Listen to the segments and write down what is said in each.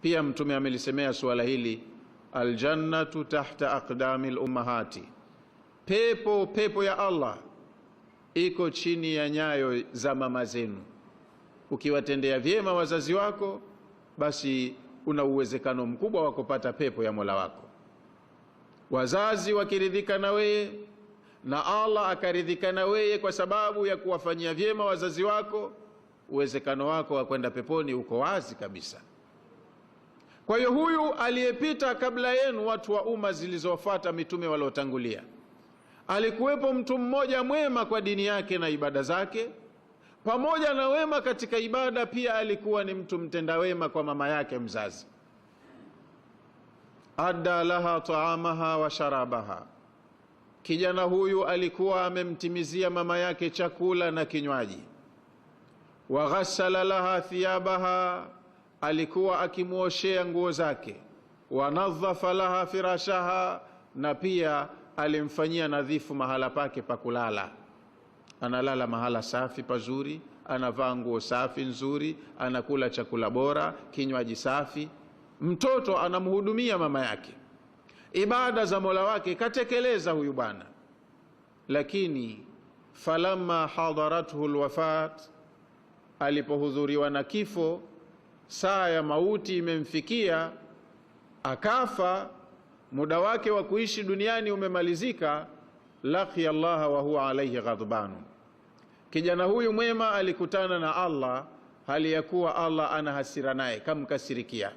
Pia Mtume amelisemea suala hili, aljannatu tahta aqdami lummahati, pepo ya Allah iko chini ya nyayo za mama zenu. Ukiwatendea vyema wazazi wako, basi una uwezekano mkubwa wa kupata pepo ya Mola wako. Wazazi wakiridhika na weye na Allah akaridhika na weye kwa sababu ya kuwafanyia vyema wazazi wako, uwezekano wako wa kwenda peponi uko wazi kabisa. Kwa hiyo huyu aliyepita kabla yenu, watu wa umma zilizofuata mitume waliotangulia, alikuwepo mtu mmoja mwema kwa dini yake na ibada zake. Pamoja na wema katika ibada, pia alikuwa ni mtu mtenda wema kwa mama yake mzazi. Adda laha taamaha wa sharabaha, kijana huyu alikuwa amemtimizia mama yake chakula na kinywaji. Wa ghassala laha thiyabaha, alikuwa akimwoshea nguo zake. Wa nadhafa laha firashaha, na pia alimfanyia nadhifu mahala pake pa kulala. Analala mahala safi pazuri, anavaa nguo safi nzuri, anakula chakula bora, kinywaji safi. Mtoto anamhudumia mama yake, ibada za Mola wake katekeleza huyu bwana. Lakini falamma hadarathu lwafat, alipohudhuriwa na kifo, saa ya mauti imemfikia, akafa, muda wake wa kuishi duniani umemalizika. Laqiya Allaha wa huwa alaihi ghadbanu, kijana huyu mwema alikutana na Allah hali ya kuwa Allah ana hasira naye, kamkasirikia.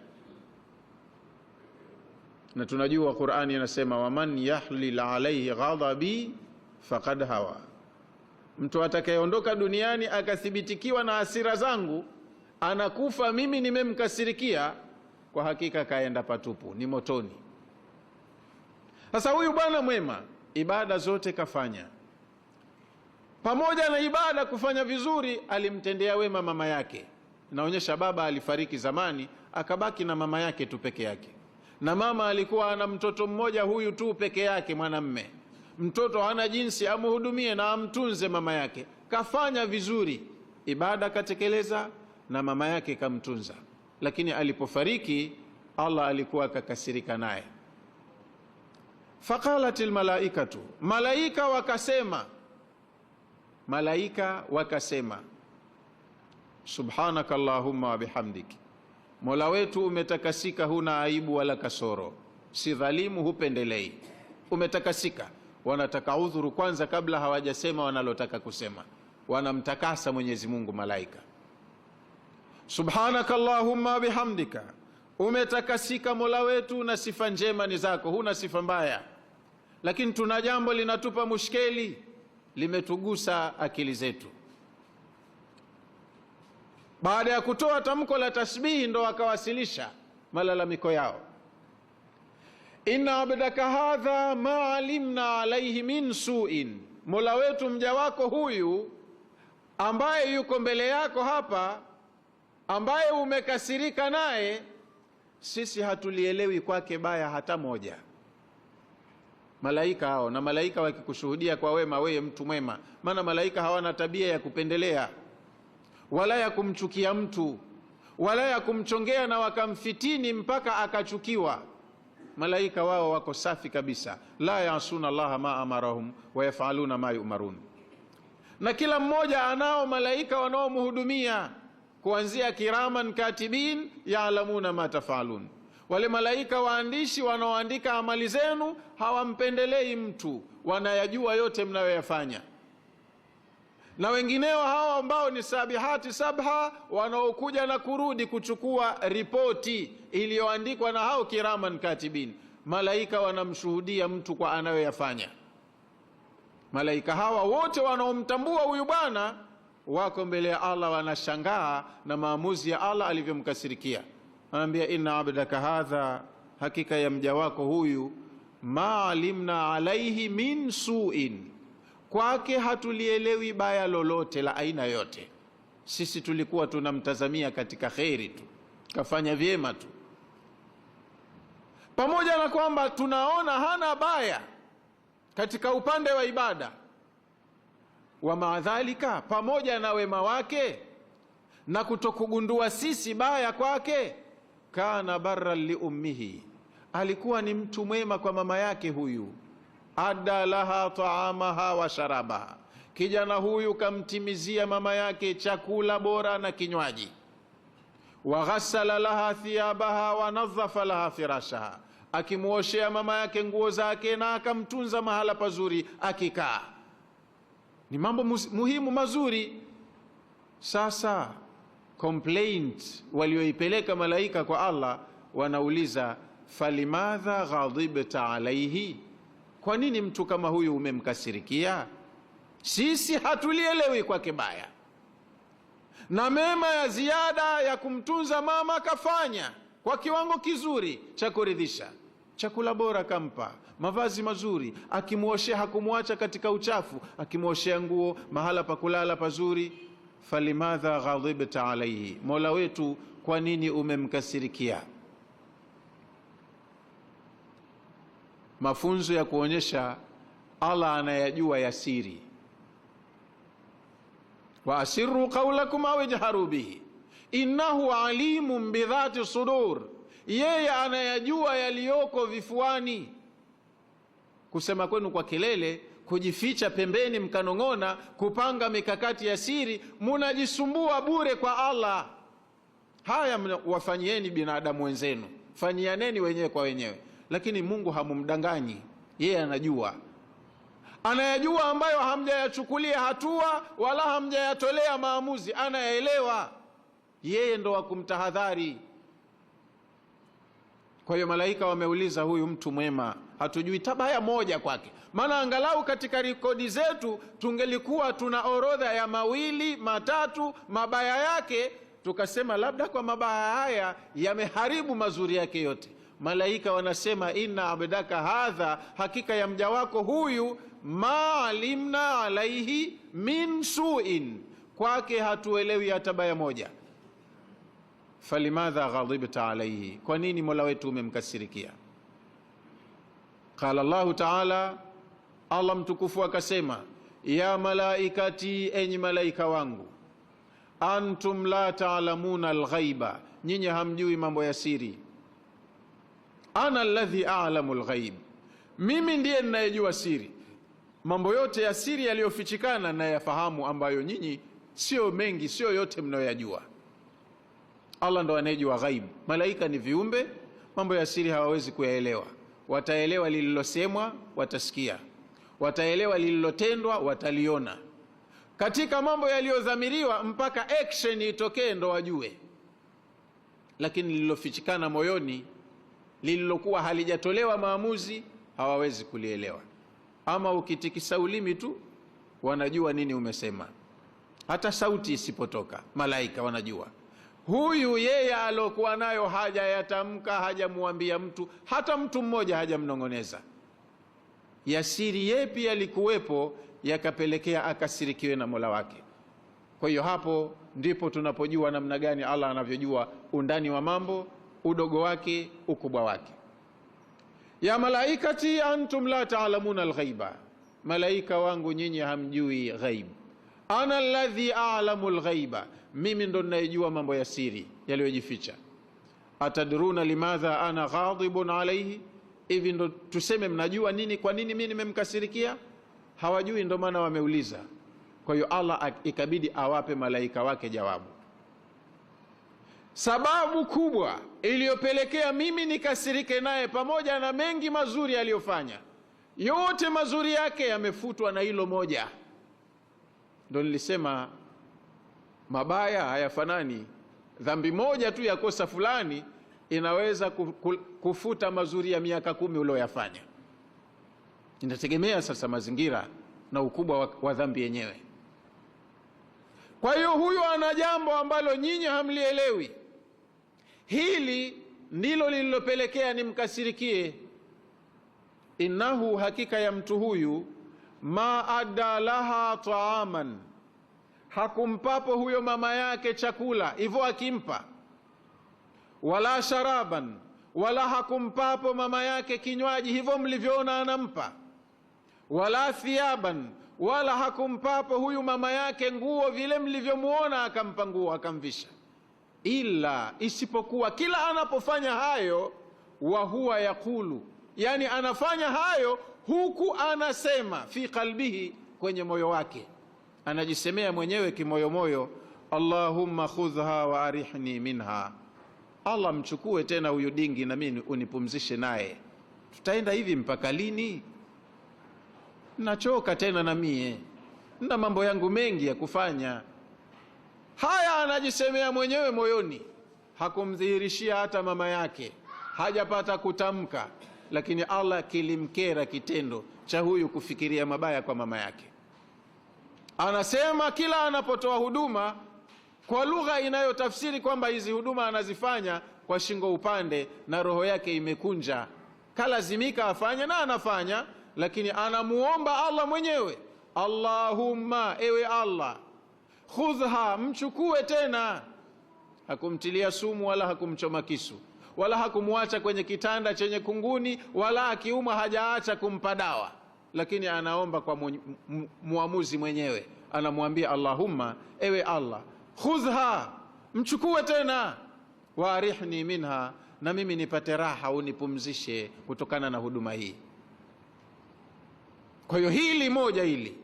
Na tunajua Qur'ani inasema, waman yahlil alaihi ghadabi faqad hawa, mtu atakayeondoka duniani akathibitikiwa na hasira zangu, anakufa mimi nimemkasirikia, kwa hakika kaenda patupu, ni motoni. Sasa huyu bwana mwema ibada zote kafanya, pamoja na ibada kufanya vizuri, alimtendea wema mama yake. Inaonyesha baba alifariki zamani, akabaki na mama yake tu peke yake, na mama alikuwa ana mtoto mmoja huyu tu peke yake, mwanamme. Mtoto hana jinsi, amhudumie na amtunze mama yake. Kafanya vizuri, ibada katekeleza, na mama yake kamtunza. Lakini alipofariki, Allah alikuwa akakasirika naye. Faqalat almalaikatu, malaika wakasema, malaika wakasema, subhanaka allahumma wa bihamdik, Mola wetu umetakasika, huna aibu wala kasoro, si dhalimu, hupendelei, umetakasika. Wanataka udhuru kwanza kabla hawajasema wanalotaka kusema, wanamtakasa Mwenyezi Mungu malaika. Subhanaka allahumma wa bihamdika, umetakasika Mola wetu na sifa njema ni zako, huna sifa mbaya, lakini tuna jambo linatupa mushkeli, limetugusa akili zetu. Baada ya kutoa tamko la tasbihi, ndo wakawasilisha malalamiko yao, inna abdaka hadha ma alimna alaihi min suin, Mola wetu mja wako huyu ambaye yuko mbele yako hapa, ambaye umekasirika naye, sisi hatulielewi kwake baya hata moja. Malaika hao, na malaika wakikushuhudia kwa wema, wewe mtu mwema, maana malaika hawana tabia ya kupendelea wala ya kumchukia mtu wala ya kumchongea na wakamfitini mpaka akachukiwa. Malaika wao wako safi kabisa, la yasuna Allaha ma amarahum wa yafaluna ma yumarun. Na kila mmoja anao malaika wanaomhudumia kuanzia kiraman katibin yaalamuna ma tafalun, wale malaika waandishi wanaoandika amali zenu hawampendelei mtu, wanayajua yote mnayoyafanya. Na wengineo hawa ambao ni sabihati sabha, wanaokuja na kurudi kuchukua ripoti iliyoandikwa na hao kiraman katibin, malaika wanamshuhudia mtu kwa anayoyafanya. Malaika hawa wote wanaomtambua huyu bwana wako mbele ya Allah, wanashangaa na maamuzi ya Allah alivyomkasirikia. Anaambia, inna abdaka hadha, hakika ya mja wako huyu, ma alimna alaihi min suin, kwake hatulielewi baya lolote la aina yote. Sisi tulikuwa tunamtazamia katika kheri tu, kafanya vyema tu, pamoja na kwamba tunaona hana baya katika upande wa ibada. Wa maadhalika, pamoja na wema wake na kutokugundua sisi baya kwake, Kana barran li ummihi, alikuwa ni mtu mwema kwa mama yake huyu. Adda laha taamaha wa sharabaha, kijana huyu kamtimizia mama yake chakula bora na kinywaji. Wa ghassala laha thiyabaha wa nadhafa laha firashaha, akimuoshea mama yake nguo zake na akamtunza mahala pazuri akikaa. Ni mambo muhimu mazuri. Sasa complaint walioipeleka malaika kwa Allah wanauliza, falimadha ghadhibta alaihi, kwa nini mtu kama huyu umemkasirikia? Sisi hatulielewi kwake baya, na mema ya ziada ya kumtunza mama kafanya kwa kiwango kizuri cha kuridhisha, chakula bora kampa, mavazi mazuri, akimwoshea hakumwacha katika uchafu, akimwoshea nguo, mahala pa kulala pazuri. Falimadha ghadhibta alaihi, Mola wetu, kwa nini umemkasirikia? Mafunzo ya kuonyesha Allah anayajua ya siri. Wa asirru qawlakum aw ijharu bihi innahu alimun bidhati sudur, yeye anayajua yaliyoko vifuani. Kusema kwenu kwa kelele, kujificha pembeni mkanong'ona, kupanga mikakati ya siri, munajisumbua bure kwa Allah. Haya wafanyieni binadamu wenzenu, fanyianeni wenyewe kwa wenyewe, lakini Mungu hamumdanganyi, yeye anajua. Anayajua ambayo hamjayachukulia hatua wala hamjayatolea maamuzi, anayaelewa. Yeye ndo wa kumtahadhari. Kwa hiyo malaika wameuliza huyu mtu mwema, hatujui tabaya moja kwake, maana angalau katika rekodi zetu tungelikuwa tuna orodha ya mawili matatu mabaya yake, tukasema labda kwa mabaya haya yameharibu mazuri yake yote. Malaika wanasema inna abdaka hadha, hakika ya mja wako huyu, ma alimna alaihi min suin, kwake hatuelewi hata baya moja. Falimadha ghadhibta alaihi, kwa nini Mola wetu umemkasirikia? Qala Allahu taala, Allah mtukufu akasema, ya malaikati, enyi malaika wangu, antum la taalamuna alghaiba, nyinyi hamjui mambo ya siri. Ana alladhi a'lamu alghaib, mimi ndiye ninayejua siri. Mambo yote ya siri yaliyofichikana nayafahamu, ambayo nyinyi sio mengi, sio yote mnayoyajua. Allah ndo anayejua ghaib. Malaika ni viumbe, mambo ya siri hawawezi kuyaelewa. Wataelewa lililosemwa, watasikia. Wataelewa lililotendwa, wataliona. Katika mambo yaliyodhamiriwa mpaka action itokee ndo wajue, lakini lililofichikana moyoni, lililokuwa halijatolewa maamuzi, hawawezi kulielewa. Ama ukitikisa ulimi tu wanajua nini umesema, hata sauti isipotoka malaika wanajua. Huyu yeye alokuwa nayo hajayatamka, hajamuambia mtu, hata mtu mmoja hajamnong'oneza. Yasiri yepi yalikuwepo yakapelekea akasirikiwe na Mola wake. Kwa hiyo hapo ndipo tunapojua namna gani Allah anavyojua undani wa mambo, udogo wake, ukubwa wake. Ya malaikati antum la taalamuna alghaiba, malaika wangu nyinyi hamjui ghaib. Ana alladhi a'lamu alghaiba, mimi ndo ninayejua mambo ya siri yaliyojificha. Atadruna limadha ana ghadibun alayhi, hivi ndo tuseme mnajua nini, kwa nini mimi nimemkasirikia? Hawajui, ndo maana wameuliza. Kwa hiyo Allah ikabidi awape malaika wake jawabu. Sababu kubwa iliyopelekea mimi nikasirike naye, pamoja na mengi mazuri aliyofanya, yote mazuri yake yamefutwa na hilo moja. Ndo nilisema mabaya hayafanani. Dhambi moja tu ya kosa fulani inaweza kufuta mazuri ya miaka 10 ulioyafanya. Inategemea sasa mazingira na ukubwa wa dhambi yenyewe. Kwa hiyo huyu ana jambo ambalo nyinyi hamlielewi. Hili ndilo lililopelekea nimkasirikie. Innahu, hakika ya mtu huyu, ma adda laha taaman, hakumpapo huyo mama yake chakula, hivyo akimpa, wala sharaban, wala hakumpapo mama yake kinywaji, hivyo mlivyoona anampa, wala thiaban, wala hakumpapo huyu mama yake nguo, vile mlivyomuona akampa nguo akamvisha. Ila isipokuwa kila anapofanya hayo, wa huwa yaqulu, yani anafanya hayo huku anasema fi qalbihi, kwenye moyo wake anajisemea mwenyewe kimoyomoyo, Allahumma khudhha wa arihni minha, Allah mchukue tena huyu dingi na mimi unipumzishe naye. Tutaenda hivi mpaka lini? Nachoka tena na mie na mambo yangu mengi ya kufanya. Haya anajisemea mwenyewe moyoni, hakumdhihirishia hata mama yake, hajapata kutamka, lakini Allah kilimkera kitendo cha huyu kufikiria mabaya kwa mama yake. Anasema kila anapotoa huduma kwa lugha inayotafsiri kwamba hizi huduma anazifanya kwa shingo upande na roho yake imekunja, kalazimika afanye na anafanya, lakini anamuomba Allah mwenyewe, Allahumma, ewe Allah, khudhha, mchukue tena. Hakumtilia sumu wala hakumchoma kisu wala hakumwacha kwenye kitanda chenye kunguni wala akiumwa hajaacha kumpa dawa, lakini anaomba kwa muamuzi mwenyewe, anamwambia Allahumma, ewe Allah, khudhha, mchukue tena, waarihni minha, na mimi nipate raha, unipumzishe kutokana na huduma hii. Kwa hiyo hili moja hili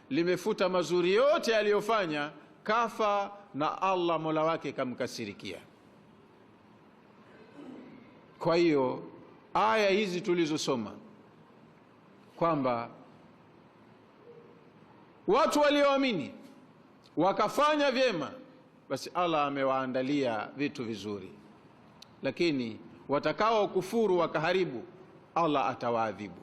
limefuta mazuri yote aliyofanya, kafa na Allah mola wake kamkasirikia. Kwa hiyo aya hizi tulizosoma kwamba watu walioamini wakafanya vyema, basi Allah amewaandalia vitu vizuri, lakini watakao kufuru wakaharibu, Allah atawaadhibu.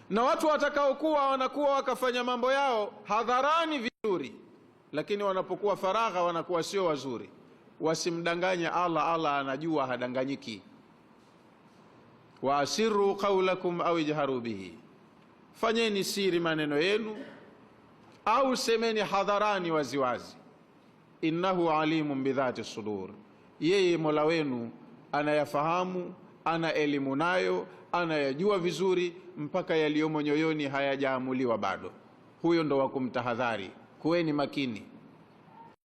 Na watu watakaokuwa wanakuwa wakafanya mambo yao hadharani vizuri, lakini wanapokuwa faragha wanakuwa sio wazuri, wasimdanganye Allah. Allah anajua, hadanganyiki. Waasiru qaulakum au ijharu bihi, fanyeni siri maneno yenu au semeni hadharani waziwazi. Innahu alimun bidhati sudur, yeye Mola wenu anayafahamu, ana elimu nayo, anayajua vizuri, mpaka yaliyomo nyoyoni hayajaamuliwa bado. Huyo ndo wa kumtahadhari, kuweni makini.